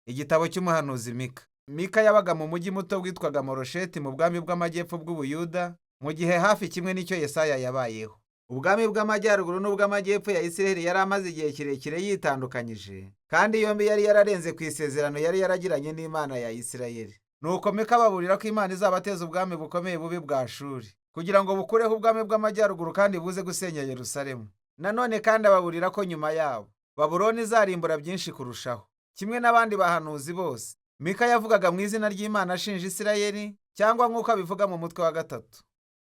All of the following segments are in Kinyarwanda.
Igitabo cy'umuhanuzi Mika. Mika yabaga mu mujyi muto witwaga Morosheti mu bwami bw'amajyepfo bw'Ubuyuda, mu gihe hafi kimwe n'icyo Yesaya yabayeho. Ubwami bw'amajyaruguru n'ubw'amajyepfo ya Isiraheli yari amaze igihe kirekire yitandukanyije, kandi yombi yari yararenze ku isezerano yari yaragiranye n'Imana ya Isirayeli. Nuko Mika ababurira ko Imana izabateza ubwami bukomeye bubi bwa Ashuri, kugira ngo bukureho ubwami bw'amajyaruguru kandi buze gusenya Yerusalemu. Nanone kandi ababurira ko nyuma yabo, Babuloni izarimbura byinshi kurushaho. Kimwe n'abandi bahanuzi bose, Mika yavugaga mu izina ry'Imana ashinja Isirayeli, cyangwa nk'uko abivuga mu mutwe wa 3.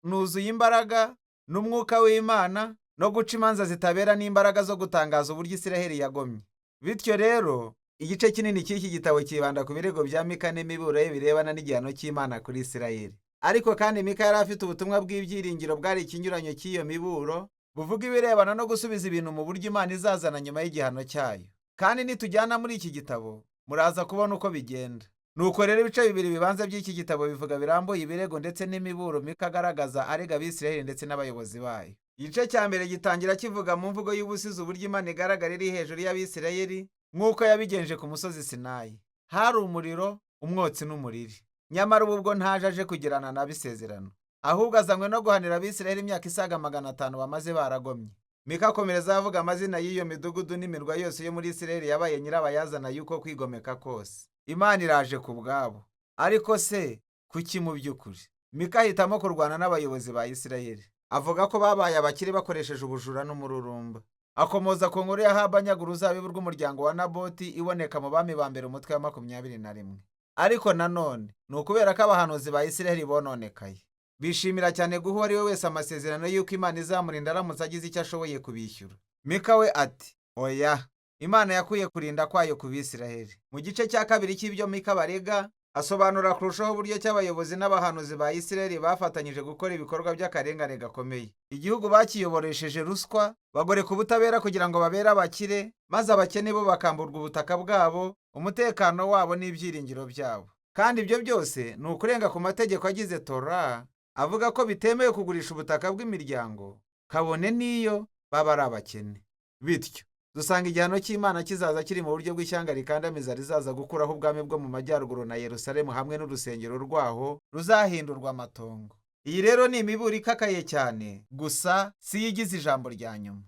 Nuzuye imbaraga n'umwuka w'Imana no guca imanza zitabera n'imbaraga zo gutangaza uburyo Isiraheli yagomye. Bityo rero, igice kinini cy'iki gitabo cyibanda ku birego bya Mika n'imiburo ye birebana n'igihano cy'Imana kuri Isirayeli. Ariko kandi Mika yari afite ubutumwa bw'ibyiringiro bwari ikinyuranyo cy'iyo miburo, buvuga ibirebana no gusubiza ibintu mu buryo Imana izazana nyuma y'igihano cyayo. Kandi nitujyana muri iki gitabo, muraza kubona uko bigenda. Nuko rero ibice bibiri bibanza by'iki gitabo bivuga birambuye ibirego ndetse n'imiburo Mika agaragaza arega Abisirayeli ndetse n'abayobozi bayo. Igice cya mbere gitangira kivuga mu mvugo y'ubusizi uburyo Imana igaragara iri hejuru y'Abisirayeli nk'uko yabigenje ku musozi Sinayi. Hari umuriro, umwotsi n'umuriri. Nyamara ubu bwo ntaje aje kugirana nabo isezerano, ahubwo azanywe no guhanira Abisirayeli imyaka isaga 500 bamaze baragomye. Mika akomereza avuga amazina y'iyo midugudu n'imirwa yose yo muri Isirayeli yabaye nyirabayazana y'uko kwigomeka kose. Imana iraje ku bwabo. Ariko se kuki mu by'ukuri? Mika ahitamo kurwana n'abayobozi ba Isirayeli. Avuga ko babaye abakire bakoresheje ubujura n'umururumba. Akomoza ku nkuru ya Ahabu anyaga uruzabibu rw'umuryango wa Naboti iboneka mu Bami ba Mbere umutwe wa 21. Ariko nanone ni ukubera ko abahanuzi ba Isirayeli bononekaye. Bishimira cyane guha uwo ari we wese amasezerano y'uko Imana izamurinda aramutse agize icyo ashoboye kubishyura. Mika we ati: "Oya, Imana yakuye kurinda kwayo ku Bisiraheli." Mu gice cya kabiri cy'ibyo Mika barega, asobanura kurushaho uburyo ki abayobozi n'abahanuzi ba Isiraheli bafatanyije gukora ibikorwa by'akarengane gakomeye. Igihugu bakiyoboresheje ruswa, bagoreka ubutabera kugira ngo babere abakire, maze abakene bo bakamburwa ubutaka bwabo, umutekano wabo n'ibyiringiro byabo. Kandi ibyo byose ni ukurenga ku mategeko agize Torah, avuga ko bitemewe kugurisha ubutaka bw'imiryango, kabone n'iyo baba ari abakene. Bityo dusanga igihano cy'Imana kizaza kiri mu buryo bw'ishyanga rikandamiza rizaza gukuraho ubwami bwo mu majyaruguru na Yerusalemu hamwe n'urusengero rwaho ruzahindurwa amatongo. Iyi rero ni imiburo ikakaye cyane, gusa si yo igize ijambo rya nyuma.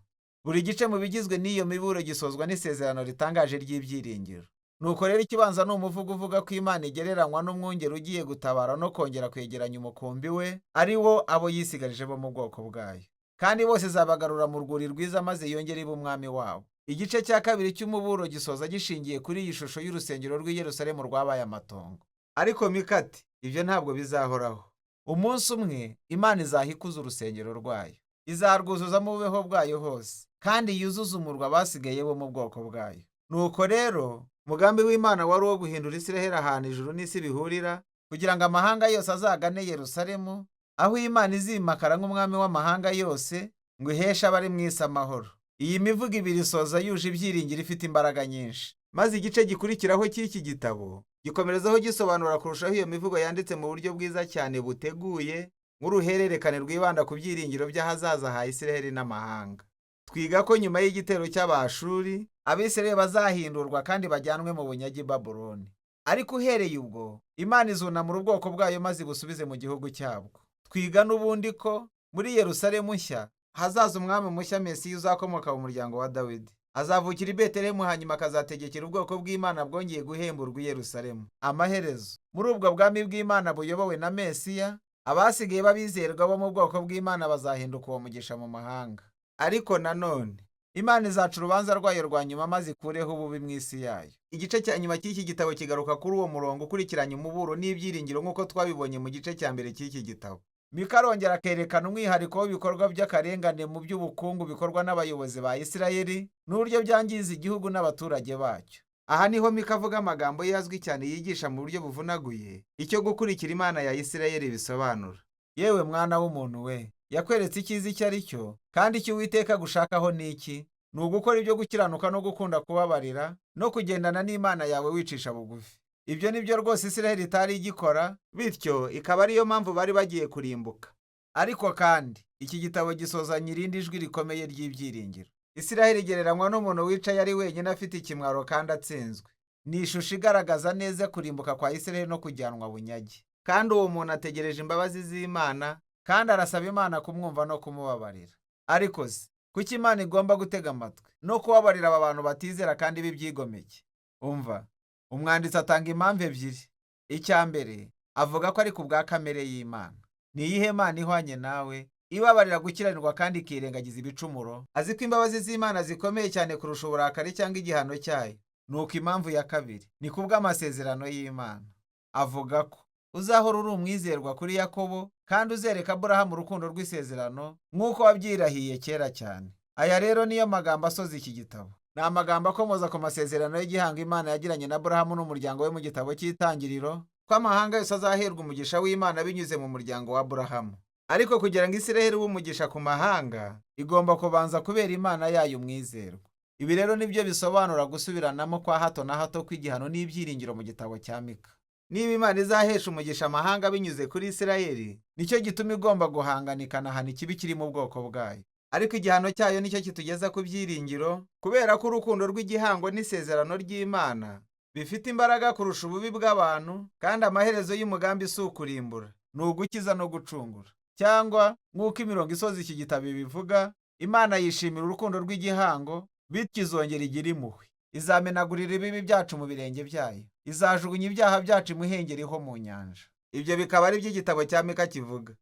Buri gice mu bigizwe n'iyo miburo gisozwa n'isezerano ritangaje ry'ibyiringiro. Nuko rero ikibanza ni umuvugo uvuga ko Imana igereranywa n'umwungeri ugiye gutabara no kongera kwegeranya umukumbi we, ari wo abo yisigarije bo mu bwoko bwayo. Kandi bose izabagarura mu rwuri rwiza maze yongere ibe umwami wabo. Igice cya kabiri cy'umuburo gisoza gishingiye kuri iyi shusho y'urusengero rw'i Yerusalemu rwabaye amatongo. Ariko Mika ati: "Ibyo ntabwo bizahoraho. Umunsi umwe Imana izahikuza urusengero rwayo. Izarwuzuzamo ububeho bwayo hose, kandi yuzuze umurwa abasigaye bo mu bwoko bwayo." Nuko rero umugambi w'Imana wari uwo guhindura Isiraheli ahantu ijuru n'isi bihurira, kugira ngo amahanga yose azagane Yerusalemu, aho Imana izimakara nk'umwami w'amahanga yose, ngo iheshe abari mu isi amahoro. Iyi mivugo ibiri isoza yuje ibyiringiro ifite imbaraga nyinshi. Maze igice gikurikiraho cy'iki gitabo gikomerezaho gisobanura kurushaho iyo mivugo yanditse mu buryo bwiza cyane buteguye nk'uruhererekane rwibanda ku byiringiro by'ahazaza ha Isiraheli n'amahanga. Twiga ko nyuma y'igitero cy'Abashuri, Abisirayeli bazahindurwa kandi bajyanwe mu bunyage i Babuloni. Ariko uhereye ubwo, Imana izunamura ubwoko bwayo maze ibusubize mu gihugu cyabwo. Twiga n'ubundi ko muri Yerusalemu nshya hazaza umwami mushya Mesiya uzakomoka mu muryango wa Dawidi. Azavukira i Betelehemu hanyuma akazategekera ubwoko bw'Imana bwongeye guhemburwa i Yerusalemu. Amaherezo, muri ubwo bwami bw'Imana buyobowe na Mesiya, abasigaye b'abizerwa bo mu bwoko bw'Imana bazahinduka uwo mugisha mu mahanga. Ariko nanone, Imana izaca urubanza rwayo rwa nyuma maze ikureho ububi mu isi yayo. Igice cya nyuma cy'iki gitabo kigaruka kuri uwo murongo ukurikiranye umuburo n'ibyiringiro nk'uko twabibonye mu gice cya mbere cy'iki gitabo. Mika arongera akerekana umwihariko w'ibikorwa by'akarengane mu by'ubukungu bikorwa n'abayobozi ba Isirayeli n'uburyo byangiza igihugu n'abaturage bacyo. Aha niho Mika avuga amagambo ye azwi cyane yigisha mu buryo buvunaguye icyo gukurikira Imana ya Isirayeli bisobanura. Yewe mwana w'umuntu we, yakweretse icyiza icyo ari cyo, kandi icyo Uwiteka agushakaho ni iki? Ni ugukora ibyo gukiranuka no gukunda kubabarira no kugendana n'Imana yawe wicisha bugufi. Ibyo ni byo rwose Isiraheli itari igikora, bityo ikaba ariyo mpamvu bari bagiye kurimbuka. Ariko kandi iki gitabo gisozanya irindi jwi rikomeye ry'ibyiringiro. Isiraheli igereranywa n'umuntu wicaye ari wenyine afite ikimwaro kandi atsinzwe. Ni ishusho igaragaza neza kurimbuka kwa Isiraheli no kujyanwa bunyage. Kandi uwo muntu ategereje imbabazi z'Imana, kandi arasaba Imana kumwumva no kumubabarira. Ariko se kuki Imana igomba gutega amatwi no kubabarira aba bantu batizera kandi b'ibyigomeke? Umva, umwanditsi atanga impamvu ebyiri. Icya mbere, avuga ko ari ku bwa kamere y'Imana. Ni iyihe Mana ihwanye nawe, ibabarira gukiranirwa kandi ikirengagiza ibicumuro? Azi ko imbabazi z'Imana zikomeye cyane kurusha uburakari cyangwa igihano cyayo. Nuko impamvu ya kabiri ni ku bw'amasezerano y'Imana. Avuga ko uzahora uri umwizerwa kuri Yakobo, kandi uzereka Aburahamu urukundo rw'isezerano nk'uko wabyirahiye kera cyane. Aya rero niyo magambo asoza iki gitabo. Ni amagambo akomoza ku masezerano y'igihango Imana yagiranye na Aburahamu n'umuryango we mu gitabo cy'Itangiriro, ko amahanga yose azaherwa umugisha w'Imana binyuze mu muryango wa Aburahamu. Ariko kugira ngo Isiraheli ibe umugisha ku mahanga, igomba kubanza kubera Imana yayo umwizerwa. Ibi rero nibyo bisobanura gusubiranamo kwa hato na hato kw'igihano n'ibyiringiro mu gitabo cya Mika. Niba Imana izahesha umugisha amahanga binyuze kuri Isiraheli, nicyo gituma igomba guhangana ikanahana ikibi kiri mu bwoko bwayo. Ariko igihano cyayo nicyo kitugeza ku byiringiro, kubera ko urukundo rw'igihango n'isezerano ry'Imana bifite imbaraga kurusha ububi bw'abantu, kandi amaherezo y'umugambi si ukurimbura, ni ugukiza no gucungura. Cyangwa nk'uko imirongo isoza iki gitabo ibivuga, Imana yishimira urukundo rw'igihango, bityo izongera igire impuhwe. Izamenagurira ibibi byacu mu birenge byayo, izajugunya ibyaha byacu imuhengeri ho mu nyanja. Ibyo bikaba ari byo igitabo cya Mika kivuga.